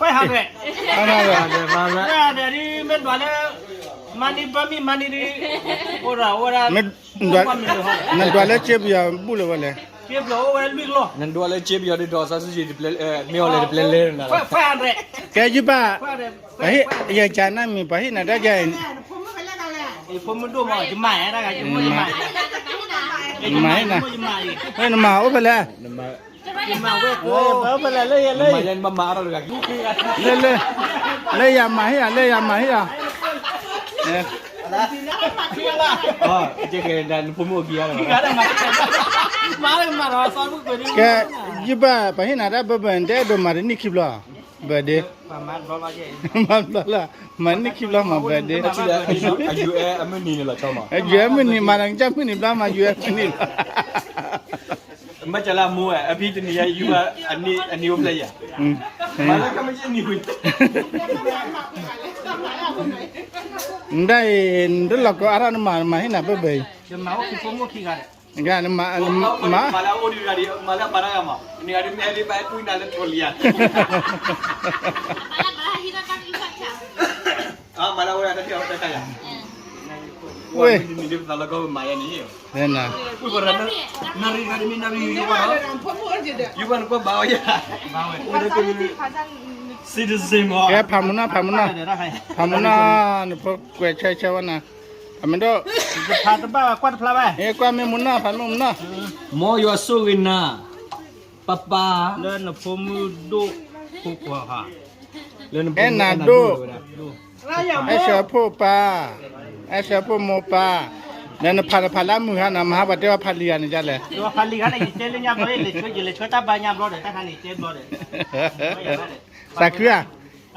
five hundred, five hundred ဒ် မ့ၢ်ဒွးလၢ money ဘၣ်မံ money ဒ် အိၣ်ဒၣ်အိၣ်ဒၣ် နဒွးလၢစ့ပယီၤဘူၣ်လၢၤဝဲလဲၣ်, စ့ပယီၤအိၣ်ဝဲလွံၢ်ကလီၢ်, နဒွးလၢစ့ပယီၤဒ်ဒီးစီဆူၣ်ကံ မ့ၢ်အီၤလဲၣ်တပျဲလဲၣ်နၤလီၤ, five hundred, ကဲယုၢ်ဘၣ်, ပဟ့ၣ်ယကနၣ်မံၤ ပှၤဟ့ၣ်နၤတၢ်ကဲ, ယဖိမုၣ်ဒိၣ်မး ယမၤ, ယမၤ, နမၤအိၣ်ဖဲလဲၣ်, အိၣ်ဖဲလဲၣ်, လၢယမၤဟ့ၣ်ဧါ, လၢယမၤဟ့ၣ်ဧါ, ကဲ, ယုၢ်ဘၣ် ပှၤဟ့ၣ်နၤတၢ် birthday တဲဒိးမၤတနံၣ်ခံဘျီ, birthday, မၤဘျီလၢ မၤနံၣ်ခံဘျီမၤ birthday, ယွဲမုၢ်နံၤမၤနကစၢ်မုၢ်နံၤဘျီမၤ ယွဲမုၢ်နံၤလီၤ, မ့ၢ်ကလၢမိၢ်ဝဲ အဖံတနံၤယဲ ယုၢ်အနံၣ်အိၣ်ဖျဲၣ်ယၤ, မၤလၢကမ့ၢ်နံၤဝံၤ, နဒၣ်အံၤ နတလီၤကီအါထီၣ်နမၤ မၤဟ့ၣ်နၤ birthday အံၤ, မၤလၢအအိၣ်ဒံးဂၤဒံး မၤလၢအပာ်တၢ်ဂၤမး နဂၤဒ်မ့ၢ်လံဘၣ်အဲၣ်ကွံနၤလၢထီလံယၤ မၤလၢအအိၣ်ဒၣ်တၢ်ထံၣ်အီၤတၢ်ခါယၤ, ဝ့ၢ်, နရံၣ်ဂၤတမ့ၢ်နရံၣ်ယိဘၣ်နီၤ, ယိဘၣ်နကွၢ်ဘၣ်အီၤယၤ, ဝဲဒၣ်က့ၤ citizen မး, ကဲဖးမုၢ်နီၤ ဖးမုၢ်နီၤ, ဖးမုၢ်နီၤ, နဖိကွဲးဆၢဆၢဝဲနၤ, ဖးမုၢ်ဒိၣ်, တဖးတဘၣ်ကွၢ်တဖျါဘၣ်, ကွၢ်မ့ၢ်မုၢ်နီၤ ဖးမုၢ်မုၢ်နီၤ, မ်ယွၤဆိၣ်ဂ့ၤနၤ, ပၢ်ပၢ်, လၢနဖိမုၢ်ဒိၣ်ဖိခွါဧါ အဲၣ်နၤဒိၣ်, အဲၣ်စၢၤဖိၣ်ပၢ်, အဲၣ်စၢၤဖိၣ်မိၢ်ပၢ်, ဒီးနဖးတဖးလၢအမုၢ်ဟါနီၤ မဟါပှၤတဲဝဲဖးလံၤဂၤန့ၣ်ဒ်လဲၣ်, သးခုဧါ,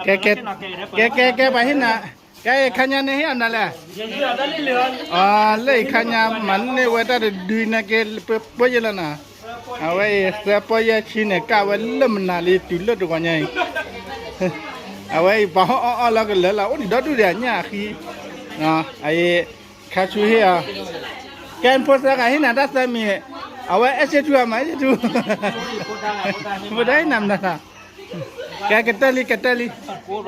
ကဲကဲကဲ ပှၤဟ့ၣ်နၤ, ကဲကဲကဲ ပှၤဟ့ၣ်နၤ, ကဲခါညါန့ၣ်ဟ့ၣ်အီၤနၤလဲၣ်, လၢအံၤခါညါမၤန့ၢ်ဝဲတၢ်တဒုနကဲ ပှဲၤယဲလီၤနၤ, အဝဲအံၤသၢပီယဲၢ်ဆံန့ၣ် ကၣ်ဝဲလၢမနုၤလံ တုၤလၢတဂီၤညါအံၤ, အဝဲအံၤပှၤဟီၣ်အီၣ်အီၣ်လၢကလၢာ်လီၤ အိၣ်ဒံးဒီဒူၣ်ဒံးအညၣ်အဃံ, အအံၤ ခါဆူဟ့ၣ်အီၤ, ကဲဖိသၢဂၤဟ့ၣ်နၤတၢ်သၢမံၤ, အဝဲအဲၣ်စ့ထူအမၤအဲၣ်စ့ထူ, ဖိဒါဟ့ၣ်နၤမနုၤ, ကဲကတၢၢ်လံ ကတၢၢ်လံ,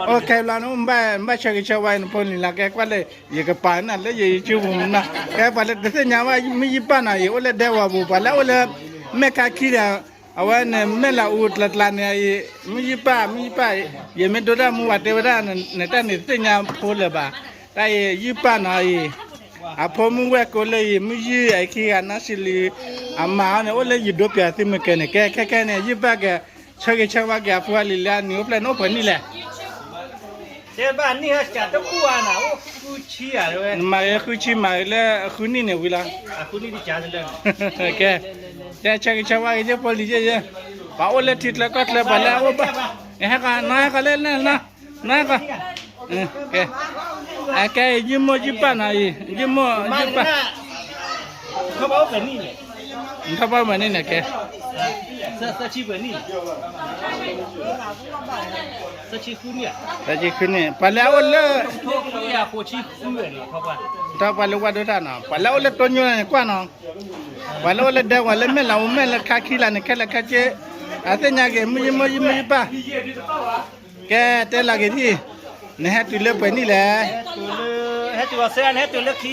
အိၣ်ခဲဘျီနဘၣ်ဆၢဂ့ၤဆၢဝါအံၤနဖိလံၤလီၤ ကဲကွၢ်လၢ ယကပာ်နၤလၢယ YouTube ပူၤမနုၤ, ကဲပှၤလၢတသ့ၣ်ညါဘၣ် မုၢ်ယုၢ်ပၢ်နီၤအံၤ အိၣ်လၢဒဲဝီၤပူၤ ပှၤလၢအိၣ်လၢ မဲၢ်ခါခံဒီး အဝဲန့ၣ်မဲၢ်လးအူကျးကျးန့ၣ်အံၤ မုၢ်ယုၢ်ပၢ် မုၢ်ယုၢ်ပၢ်, ယမ့ၢ်ဒိတၢ်မူဝဲတဲဝဲဒၣ် နတၢ်န့ၣ်တသ့ၣ်ညါဖိလၢၤဘၣ်, တၢ်အံၤယုၢ်ပၢ်နီၤအံၤ, အဖိမုၣ်ဝဲၢ်ကိးလၢအံၤ မုၢ်ယုၢ်အခံဂၤနီၢ်စံလံ, အမါအီၤန့ၣ် အိၣ်လၢယဒိပျးသုမုၢ်ကဲန့ၣ် ကဲခဲခဲန့ၣ် ယုၢ်ပၢ်က ဆၢဂ့ၤဆၢဝါက့ၤအဖိအလံၤလၢအနံၤအိၣ်ဖျဲၣ်န့ၣ်အိၣ်ပှဲၤနံၣ်လဲၣ် တဲဘၣ်နံၣ်ဟါစှၤတဘူၣ်ဧါနၤ အိၣ်ဃုဆံဧါဝဲ, နမၤဂ့ၤဃုဆံမၤဂ့ၤလၢအဃုနံၣ်န့ၣ်ဝံၤလီၤ, ကဲ, ကဲဆၢဂ့ၤဆၢဝါက့ၤယဖိလံၤယဲယဲ, ပှၤအိၣ်လၢထံချၢကီၢ်ချၢပှၤလၢအအိၣ်ဘၣ်, ဟဲဃီ နီၢ်ဟဲဃီလၢလၢလၢ, နီၢ်ဟဲဃီ, ကဲ, အကဲယုၢ်မိၢ်ယုၢ်ပၢ်နီၤအံၤ ယုၢ်မိၢ်ယုၢ်ပၢ် နထီၣ်ဘၣ်မနုၤန့ၣ် ကဲ, သၢဆံဃုန့ၣ် ပှၤလၢအအိၣ်လၢ ထီၣ်ပှၤလၢဝဲဒိၣ်တၢ်နီၤ ပှၤလၢအိၣ်လၢတိညိန့ၣ်ကွၢ်နီၤ, ပှၤလၢအိၣ်လၢဒဲဝဲလၢမဲၢ်လးအူမဲၢ်လၢခါခံလၢန့ၣ် ခဲလၢာ်ခဲဆ့, အသ့ၣ်ညါက့ၤ မုၢ်ယုၢ်မိၢ်ယုၢ်မုၢ်ယုၢ်ပၢ်, ကဲတဲလီၤက့ၤဒ်အံၤ, နဟဲတုၤလၢပှဲၤနံၣ်လဲၣ်, ဟဲတုၤအီၤစဲ နဟဲတုၤလၢ ခံ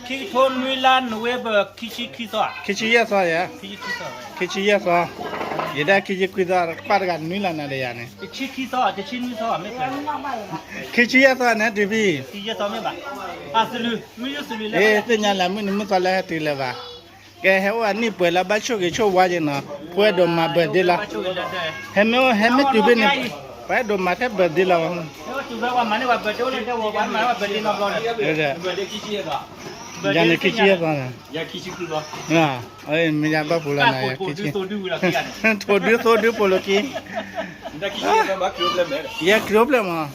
ကထိနွံလါ November ခံဆံခံသီ, ခံဆံယဲၢ်သီယဲၢ်, ခံဆံယဲၢ်သီ, ယဲဒၣ်ခံဆံခွံသီ ကွၢ်တဂၤနွံလါနၤဒီးယၤန့ၣ်, ခံဆံယဲၢ်သီန့ၣ်တုၤဖဲ, သ့ၣ်ညါလၢမုၢ်နံၤမုၢ်သီလၢဟဲတုၤလၢၤဘၣ်, ကဲဟဲအိၣ်အနံၣ်ပှဲၤလၢဘၣ်ဆိၣ်ဂ့ၤဆိၣ်ဝါက့ၤနီၤ, ပှဲၤဒိးမၤ birthday လီၤ, ဟဲမ့ၢ်အိၣ်ဟဲမ့ၢ်တုၤဖဲန့ၣ်, ပှဲၤဒိးမၤထဲ birthday လီၤ, ယၤန့ၣ်ခံဆံယဲၢ်သီန့ၣ်, မ့ၢ်ယၤဘၣ်ပူၤလီၤနၤ, ထိၣ်ဒုသိဒုပူၤလီၤခံဂၤန့ၣ်, ထိၣ်ဒုသိဒုပူၤလီၤခံ, ယဲၢ်ခရံာ်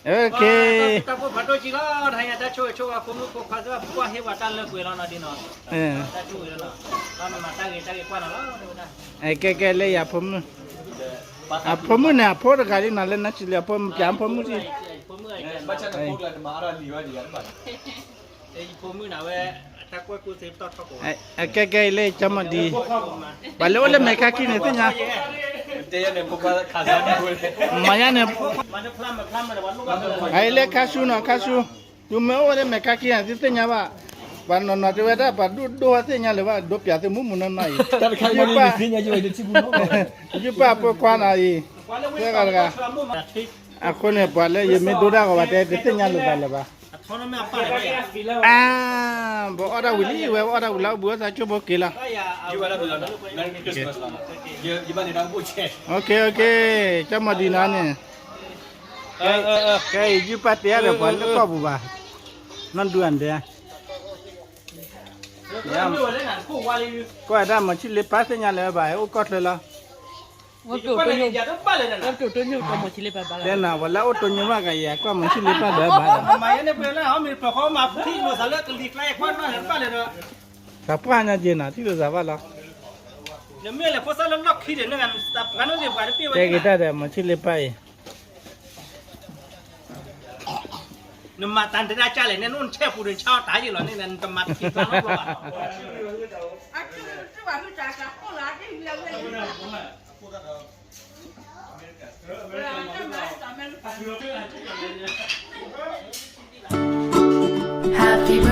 အိၣ်ဖျဲၣ်မး, တၢ်ဖိဖးဒိၣ်ကံလီၤ တဟါညါတၢ်ဆိၣ်ဂ့ၤဆိၣ်ဝါ ဖိမုၣ်ဖိခွါသ့ၣ်တဖၣ် ပကွၢ်ဟ့ၣ်ပှၤတၢ်လၢပှဲၤလီၤနီၤဒ်နီၤ, တၢ်ဆိၣ်ဂ့ၤလီၤနီၤ, ဘၣ်မၤတၢ်ဂ့ၤတၢ်ဂ့ၤကွၢ်နီၤလီၤ, ကဲကဲလၢယဖိမုၣ်, အဖိမုၣ်န့ၣ် အဖိတဂၤလံနီၤ လၢနီၢ်ဆံလံ အဖိမုၣ် ပၠးဖိမုၣ်ထံၣ် ဖိမုၣ် ဖိမုၣ်နဝဲ တၢ်ကွဲကူသ့ပတီၢ်ထီၣ်ကိး အကဲကဲအံၤလၢကၠီမီၣ်ဒံ, ပှၤလၢအိၣ်လၢမဲာ်ခါခံန့ၣ်သ့ၣ်ညါ, မၤညါန့ၣ်, အအံၤလၢခါဆူနီၤ ခါဆူ, တုၤမ့ၢ်အိၣ်ဝဲလၢမဲာ်ခါခံန့ၣ် သုသ့ၣ်ညါဘၣ်, ပှၤနီၢ်နီၢ်တဲဝဲဒၣ် ပှၤဒိၣ်ဒိၣ်သ့ၣ်ညါလၢၤဘၣ် ဒိပၠးသုမုၢ်မုၢ်နီၢ်နီၢ်အံၤ, ယုၢ်ပၢ်ဖိခွါနီၤအံၤ, သၢဂၤတဂၤ အဃိန့ၣ် ပှၤလၢယမ့ၢ်ဒိဒၣ်ဂီၤဘၣ်တဲ တသ့ၣ်ညါလိာ်သးလၢၤဘၣ်. အါ, ပအီၣ်တၢ်ဝံၤလံ ဝဲပအီၣ်တၢ်ဝံၤလီၤ ဘုအီၣ်သးကၠိဖိက့ၤလီၤ. ကၠီမီၣ်ဒံနီၤန့ၣ်, ကဲအံၤ ယုၢ်ပၢ်တဲအါဒီးပှၤလၢကီၢ်ပူၤဘၣ်, နီၢ်ဒူအဒဲ, ကွၢ်ဒၣ်မီၤဆံၣ်လ့ပၢ်သ့ၣ်ညါလၢၤဘၣ် အိၣ်ကီၢ်ချၢလီၤ. တဲနၤ ပှၤလၢအိၣ်တိညိဘၣ်ကယၤ ကွၢ်မီၤဆံၣ်လ့ပၢ်ဒီးဘၣ်ဒီး, သးပှၢ်ညါက့ၤနၤ ထံၣ်လိာ်သးဘၣ်လီၤ. တဲက့ၤတၢ်ဒီး မီၤဆံၣ်လ့ပၢ်အံၤ နမၤတၢ်တဒၣ်ကၢ်လဲၣ်န့ၣ် နအိၣ်နဆဲးပူၤဒီး နဆါအီၣ်တၢ်ယံာ်လီၤန့ၣ် နတမၤတၢ်ဘၣ်. Happy